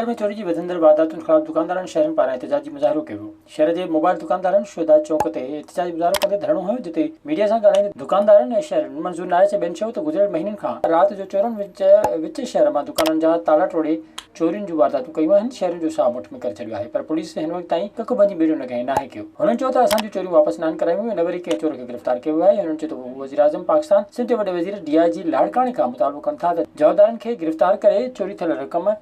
Mobile ۾ چوري جي وڌندڙ وارداتن خلاف دڪاندارن شهرين پاران احتجاجي مظاهرو ڪيو ويو. شهر جي موبائل دڪاندارن شهدا چوڪ تي احتجاجي مظاهرو ڪندي ڌرڻو هنيو جتي ميڊيا سان ڳالهائيندي دڪاندارن ۽ شهرين منظور نائچ ۽ ٻين چيو ته گذريل مهينن کان رات جو چورن وچ شهر مان دڪانن جا تالا ٽوڙي چورين جون وارداتون ڪيون آهن شهرين جو ساهه مٺ ۾ ڪري ڇڏيو آهي پر پوليس هن وقت تائين ڪک ڀڃي ٻيڙيو نه ناهي ڪيو. هنن چيو ته اسان جون چوريون واپس ناهن ڪرايون ويون نه وري ڪنهن چور کي گرفتار ڪيو ويو آهي هنن چيو ته هو وزيراعظم پاڪستان سنڌ جي وڏي وزير ڊي I جي لاڙڪاڻي کان مطالبو ڪن ٿا ته جوابدارن کي گرفتار ڪري چوري ٿيل رقم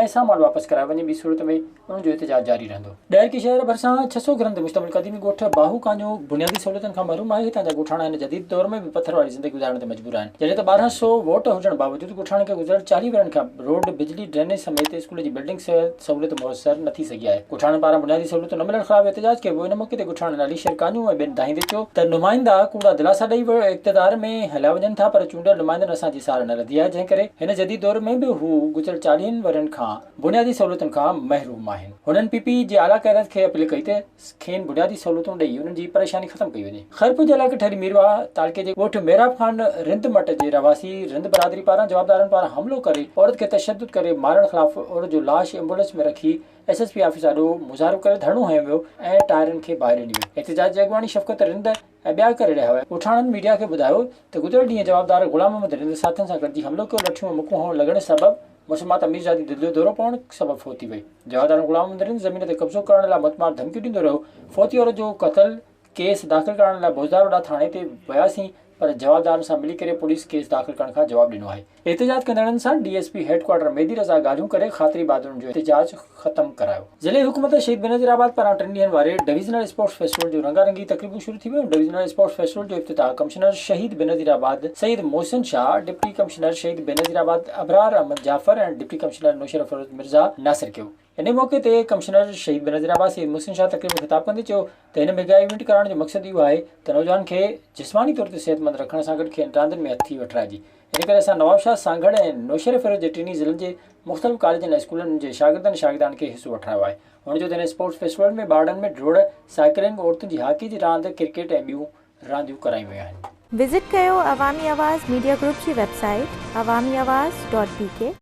۽ سامان واپس ڪرايو وڃي ٻي صورت ۾ انهن جو احتجاج جاري رهندو. ڏهرڪي شهر ڀرسان 600 گهرن تي مشتمل قديمي ڳوٺ باهو ڪانجو بنيادي سهولتن کان محروم آهي هتان جا ڳوٺاڻا هن جديد دور ۾ به پٿر واري زندگي گذارڻ تي مجبور آهن جڏهن ته 1200 ووٽ هجڻ باوجود ڳوٺاڻن کي گذريل 40 ورهين کان روڊ، بجلي، ڊرينيج سميت اسڪول جي بلڊنگ سهولت ميسر نه ٿي سگهي آهي ڳوٺاڻن پاران بنيادي سهولتون نه ملڻ خلاف احتجاج ڪيو ويو ان موقعي تي ڳوٺاڻن علي شير ڪانجو ۽ ٻين دانهيندي چيو ته نمائندا ڪوڙا دلاسا ڏئي اقتدار ۾ هليا وڃن ٿا پر چونڊيل نمائندن اسان جي سار نه لڌي آهي جنهن ڪري هن جديد دور ۾ به هو گذريل چاليهن ورهين کان بنيادي سهولتن کان محروم آهن. هنن پي پي جي اعليٰ قيادت کي اپيل ڪئي ته کين بنيادي سهولتون ڏئي انهن جي پريشاني ختم ڪئي وڃي. خيرپور جي علائقي ٺري ميرواهه تعلقي جي ڳوٺ محراب خان رند مٽ جي رهواسي رند برادري پاران جوابدارن پاران حملو ڪري عورت کي تشدد ڪري مارڻ خلاف عورت جو لاش ايمبولينس ۾ رکي ايس ايس پي آفيس آڏو مظاهرو ڪري ڌرڻو هنيو ويو ۽ ٽائرن کي باهه ڏني وئي. احتجاج جي اڳواڻي شفقت رند ۽ ٻيا ڪري رهيا هيا. ڳوٺاڻن ميڊيا کي ٻڌايو ته گذريل ڏينهن جوابدار غلام محمد رند ساٿين سان گڏجي حملو ڪيو، لٺيون ۽ مڪون هڻڻ لڳڻ سبب مسمات اميرزادي دل جو دورو پوڻ سبب فوت ٿي وئي. جوابدار غلام محمد رند زمين تي قبضو ڪرڻ لاء موتمار ڌمڪيون ڏيندو رهيو. فوتي عورت جو قتل ڪيس داخل ڪرائڻ لاء بوزدار وڏا ٿاڻي تي وياسين پر جوابدارن سان ملي ڪري پوليس ڪيس داخل ڪرڻ کان جواب ڏنو آهي. احتجاج ڪندڙن سان D S P headquarter Mehdi Raza ڳالهيون ڪري خاطري بعد انهن جو احتجاج ختم ڪرايو. ضلعي حڪومت شهيد بينظير آباد پاران ٽن ڏينهن واري ڊويزنل اسپورٽس فيسٽيول جون رنگا رنگي تقريبون شروع ٿي ويون. ڊويزنل اسپورٽس فيسٽيول جو افتتاح ڪمشنر شهيد بينظير آباد سيد محسن شاهه، ڊپٽي ڪمشنر شهيد بينظير آباد ابرار احمد جعفر ۽ ڊپٽي ڪمشنر نوشهروفيروز مرزا ناصر ڪيو. انهي موقعي تي ڪمشنر شهيد بينظير آباد سيد محسن شاهه تقريب کي خطاب ڪندي چيو ته هن ميگا ايونٽ ڪرائڻ جو مقصد اهو آهي ته نوجوانن کي جسماني طور تي صحتمند رکڻ سان گڏ کين راندين ۾ هٿي وٺرائجي ان ڪري اسان نوابشاهه، سانگهڙ ۽ نوشهروفيروز جي ٽنهي ضلعن جي مختلف ڪاليجن ۽ اسڪولن جي شاگردن ۽ شاگردياڻين کي حصو وٺرايو آهي. هن چيو ته هن اسپورٽس فيسٽيول ۾ ٻارڙن ۾ ڊوڙ، سائيڪلنگ، عورتن جي هاڪي جي راند، ڪرڪيٽ ۽ ٻيون رانديون ڪرايون ويون آهن. وزٽ ڪيو عوامي آواز ميڊيا گروپ جي website Awami Awaz dot B K.